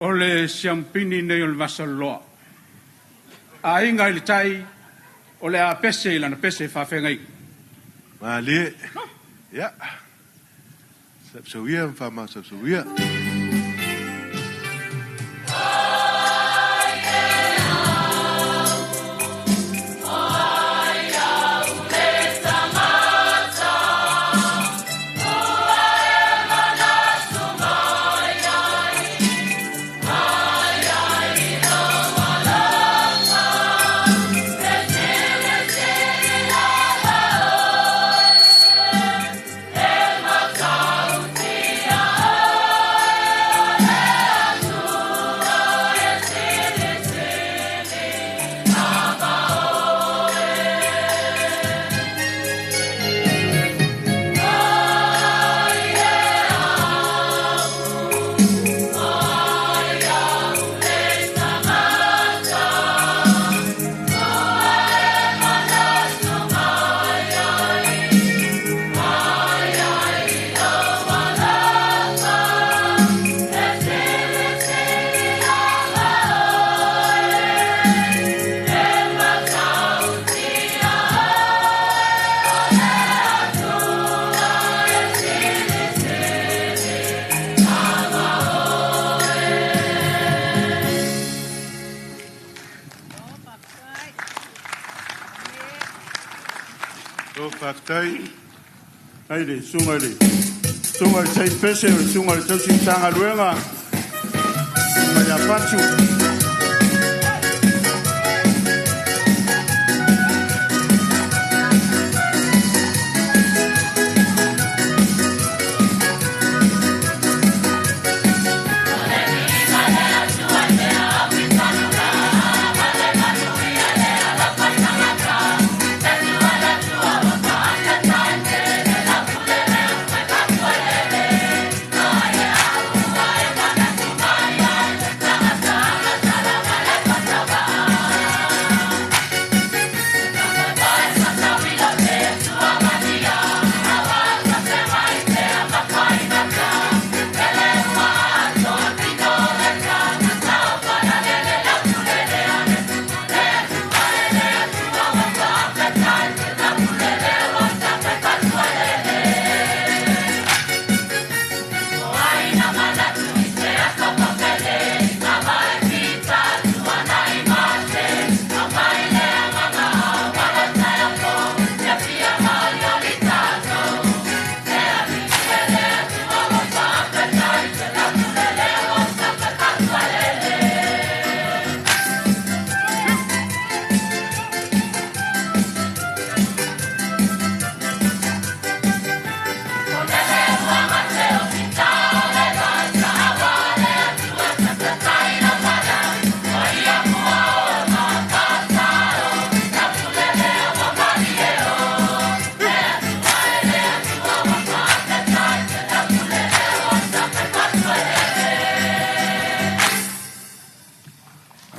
O le siamupini nei o le Vasaloloa. Aiga i le tai, o le a pese i lana pese faafeagaiga. Malie. Ia. Sapsauia ma faamausausaua. O faafetai ai le susuga i le susuga i le Saini Pese o le susuga i le tausi Matagaluega susuga ia Fatu.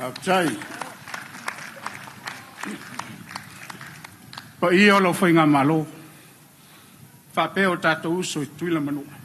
Faafetai. Paia o lau Faigamalo, faapea o tatou uso i Tutuila ma Manua.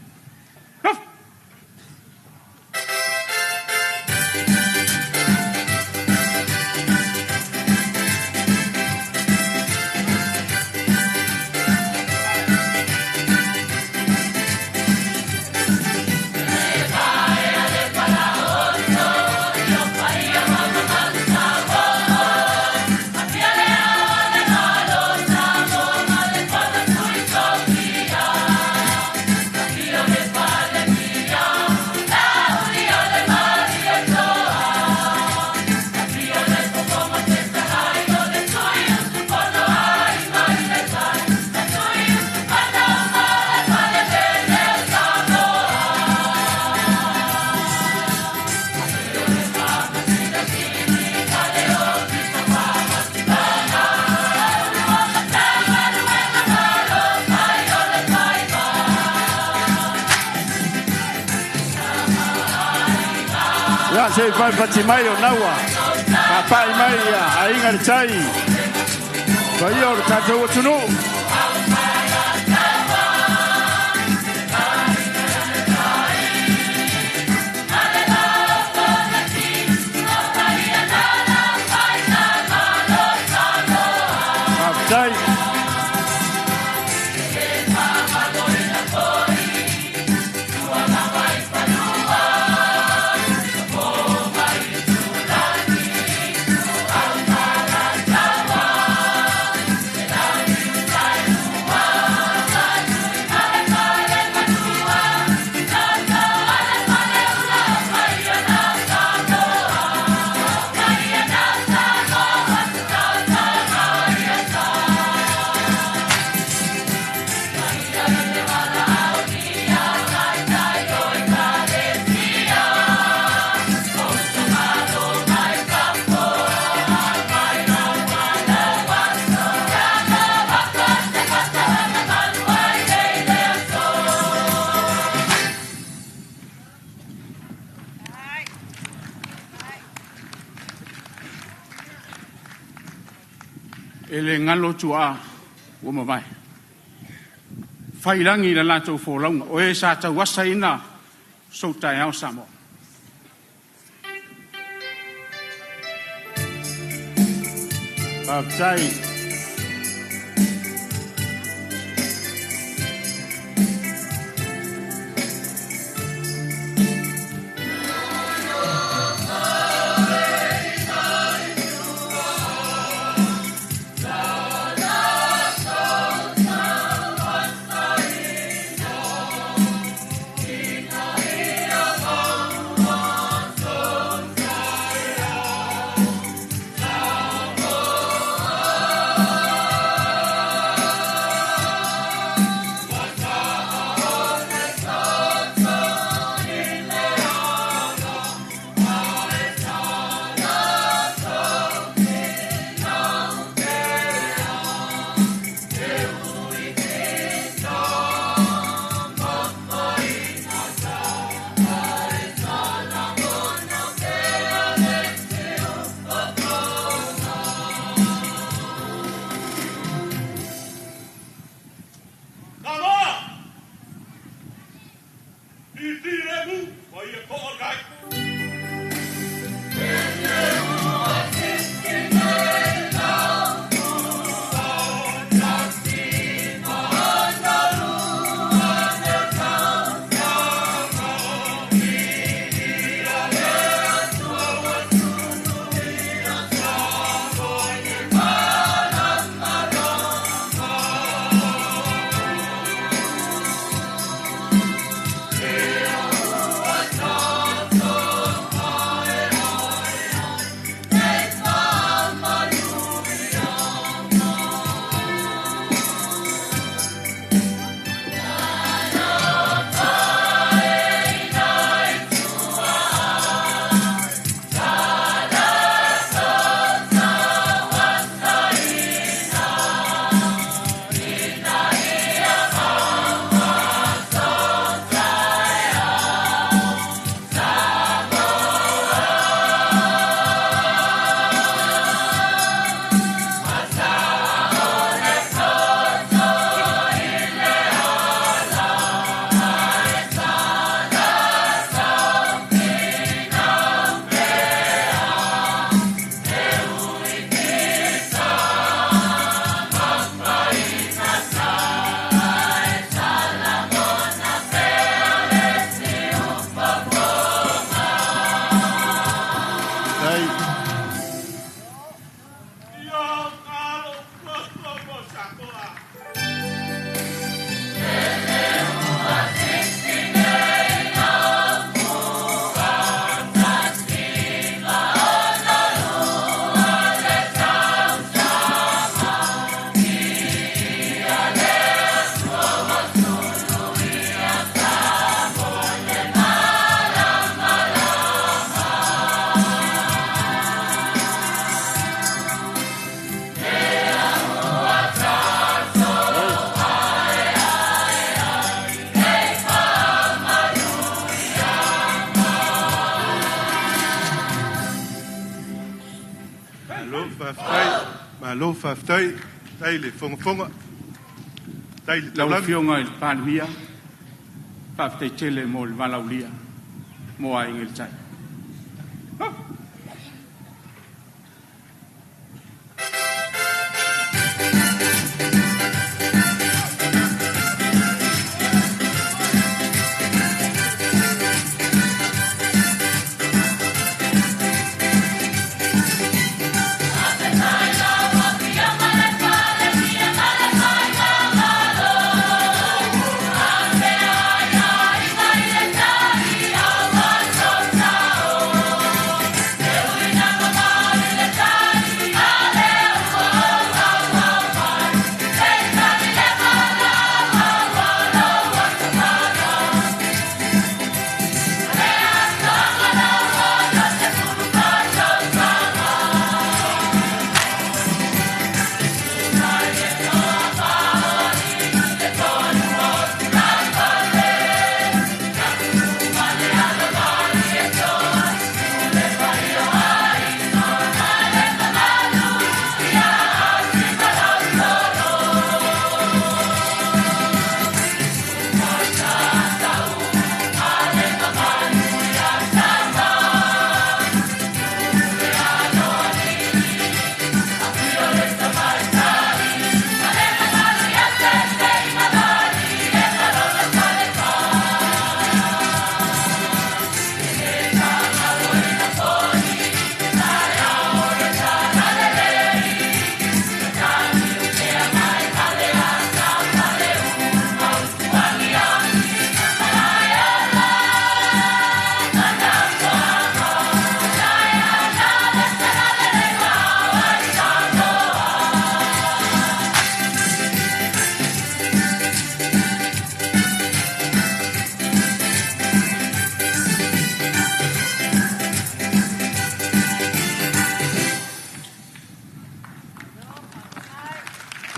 Ia se i faifati mai o naua. Papai mai ia Aiga i le Tai. Paia o le tatou atunuu. E le galo tuaa ua mavae. Fai i lagi le latou folauga, o e sa tauasaina sou taeao Samoa. Faafetai. Faafetai. Malo faafetai, malo faafetai, faafetai le fogafoga, faafetai le Lau taulagi. Afioga i le Palemia, faafetai tele mo le valaaulia mo Aiga i le Tai.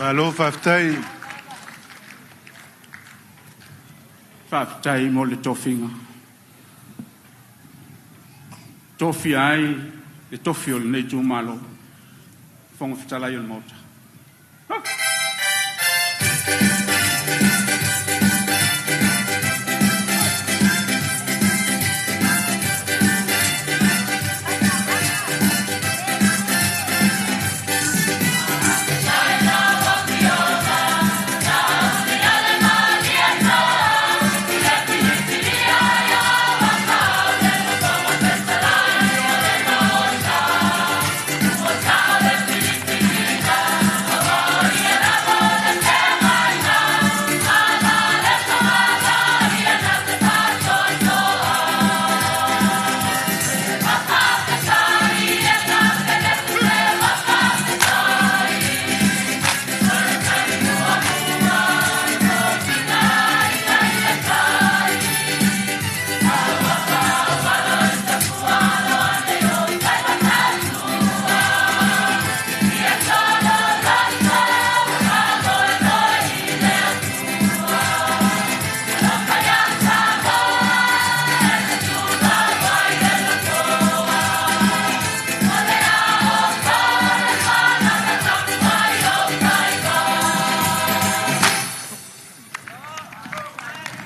Malo faafetai. Faafetai mo le tofiga. Tofia ai le tofi o lenei itumalo, Fofoga Fetalai o le Maota.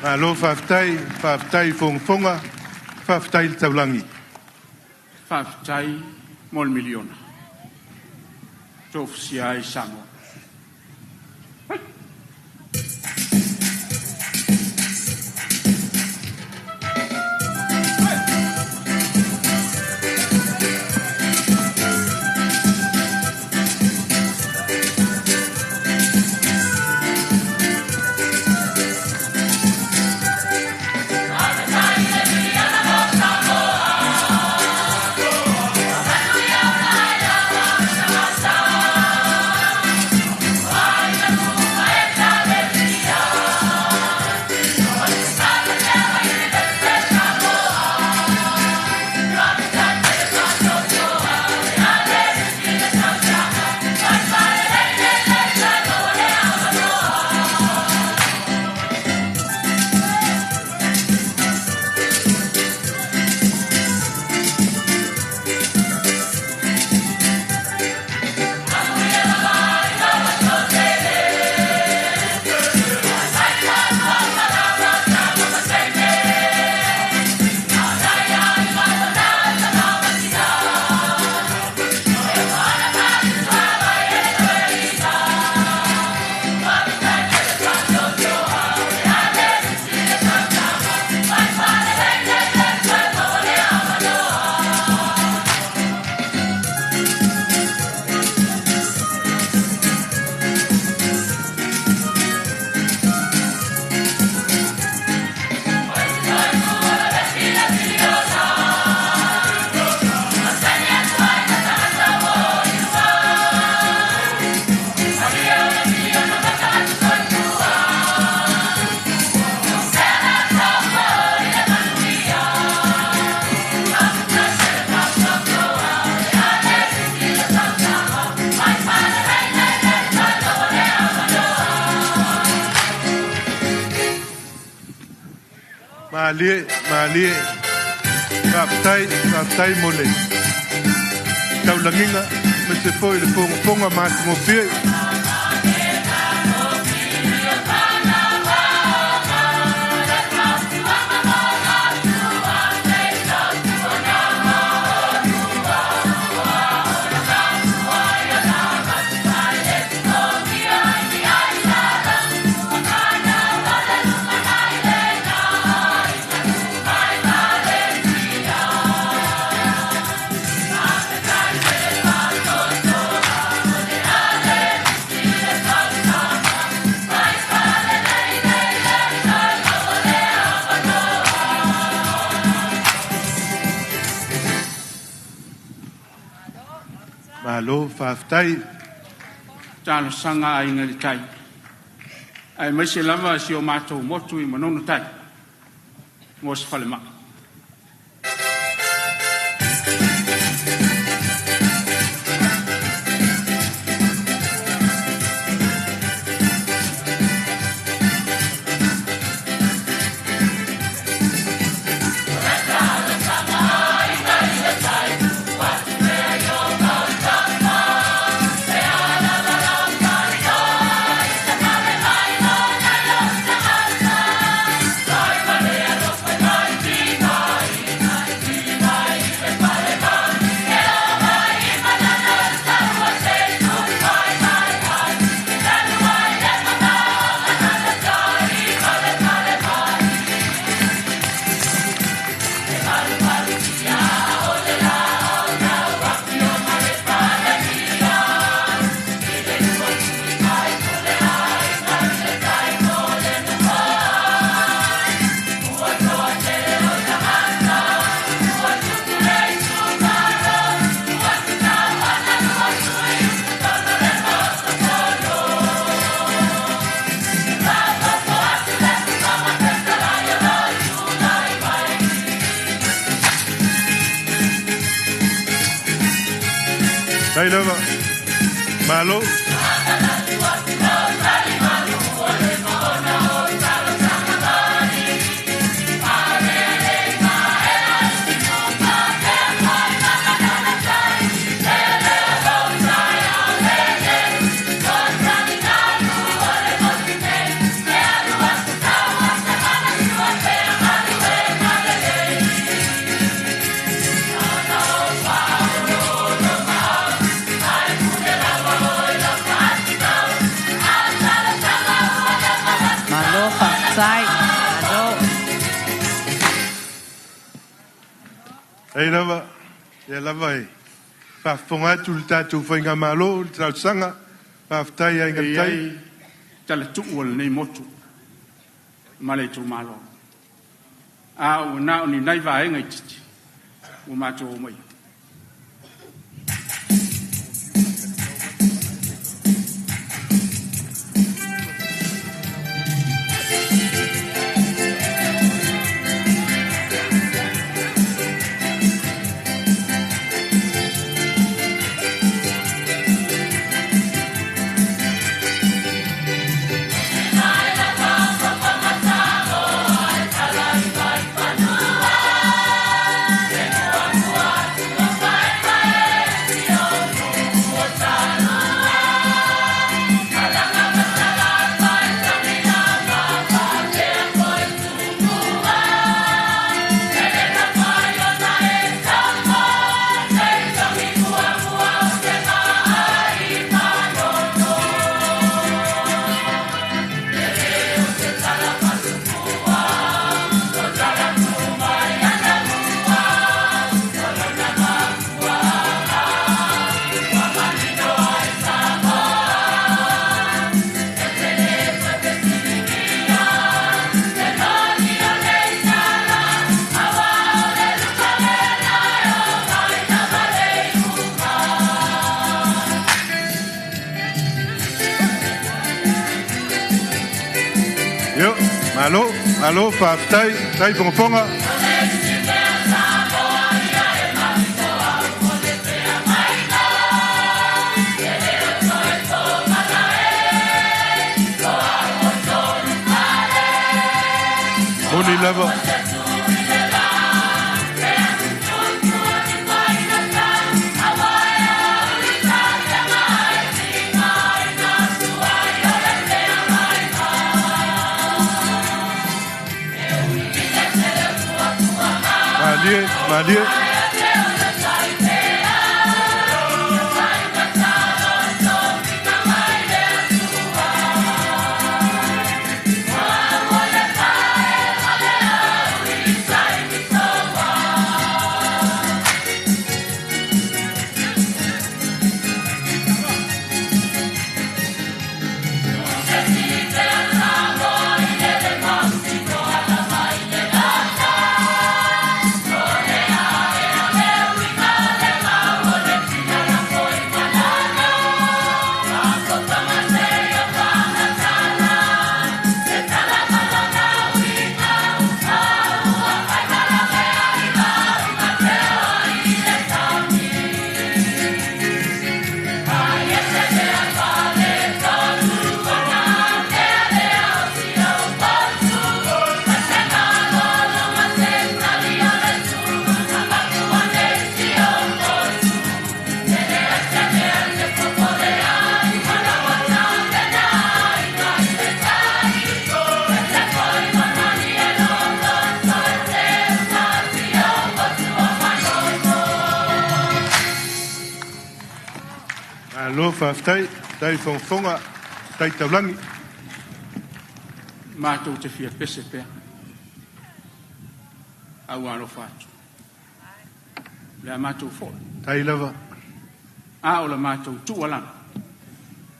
Malo faafetai, faafetai fogafoga, faafetai le taulagi. Faafetai mo le miliona. Tofusia ai Samoa. Malie, malie. Faafetai, faafetai mo le taulagiga ma se foi le fogafoga matagofie. Malo faafetai. Talosaga Aiga i le Tai, aemaise lava si o matou motu i Manono Tai mo se falemai. Tai lava. Malo. Malo faafetai. Malo. Tai lava. Ia lava e faafofoga atu le tatou faigamalo le talosaga. Faafetai Aiga i E le Tai. I ai talatuu o lenei motu ma le itumalo. A ua na o ni nai vaega itiiti ua matou omai ai. Io, malo, malo, faafetai, tai fogafoga. Moni lava. Malie, malie. Malo faafetai, tai fogafoga, tai taulagi. Matou te fia pese pea. A ua alofa atu. Le a matou foi. Tai lava. A o la matou tuualalo.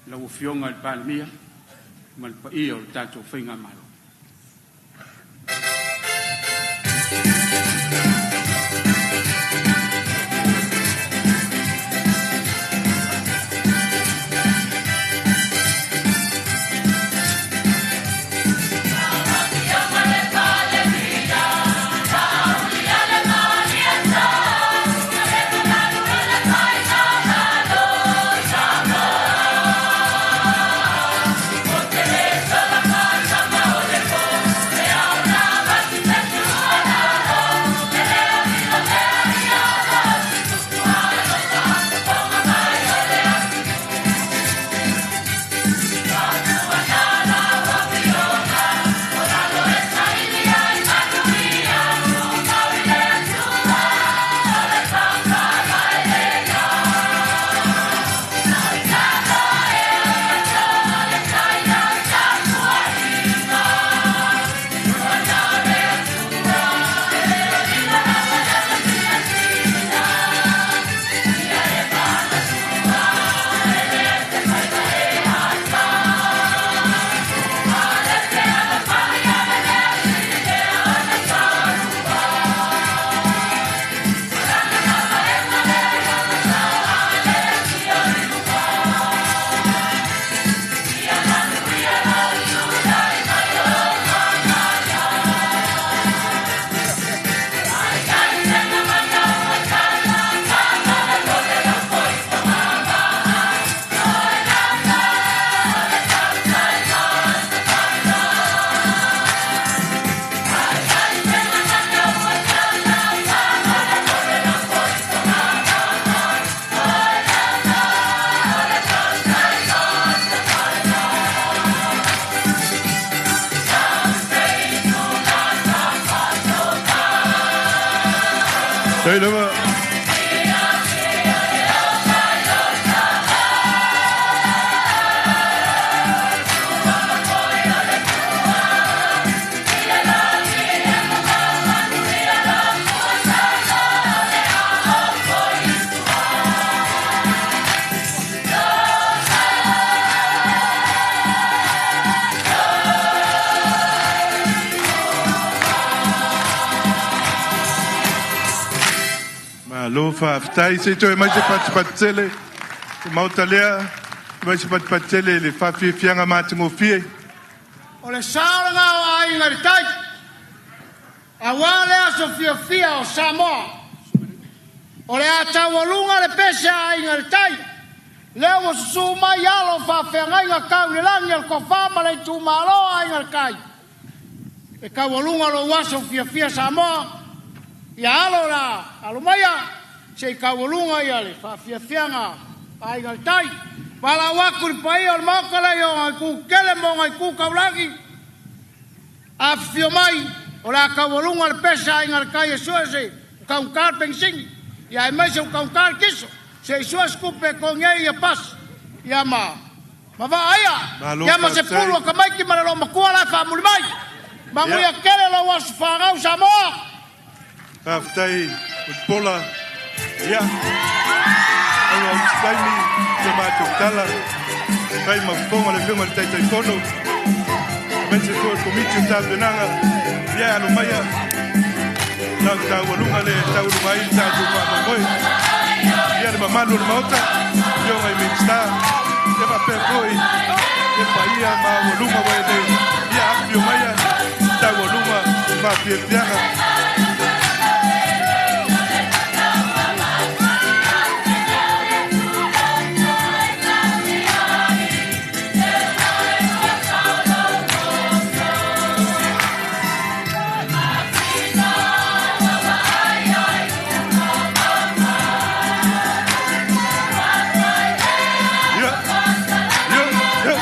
Lau Afioga i le Palemia ma le paia o le tatou faigamalo. Faafetai lava. Malo faafetai. Se i toe aumai se patupatu tele le Maota lea, aumai se patupatu tele i le faafiafiaga matagofie. O le sao lena o Aiga i le Tai, aua le aso fiafia o Samoa. O le a taualuga le pese a Aiga i le Tai, lea ua susu mai alo o faafeagaiga tau i le lagi o le Tofa ma le itumalo o Aiga i le Tai, e taualuga lou aso fiafia Samoa. Ia alo la, alo maia se i taualuga le faafiafiaga a Aiga i le Tai. Valaau atu i le paia o le Maota lenei i ona itu tetele ma ona itu taulagi, afifio mai, o le a taualuga le pese a Aiga i le Tai e sue se ua taugata le penisini, aemaise ua taugata le kiso, se i sue se tupe e totogi ai pasi ia ma vaa ia, Malo ia ma se faafetai. pulu a tamaiti ma le loomatua la e faamuli mai. Manuia tele lou aso fanau Samoa! Faafetai Mulipola. Ia, aua o se taimi se matou tala fai ma fofoga le Afioga i le Taitaifono, aemaise foi o le Komiti o Tapenaga. Ia, alo maia lau taualuga le taualuga ai le tatou faamoemoe. Ia, le mamalu o le Maota, Afioga i Minisita, ia faapea foi le paia maualuga ua e nei. Ia, afifio maia taualuga le faafiafiaga. Ia, ia, ia.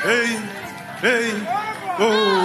Hey, hey, oh.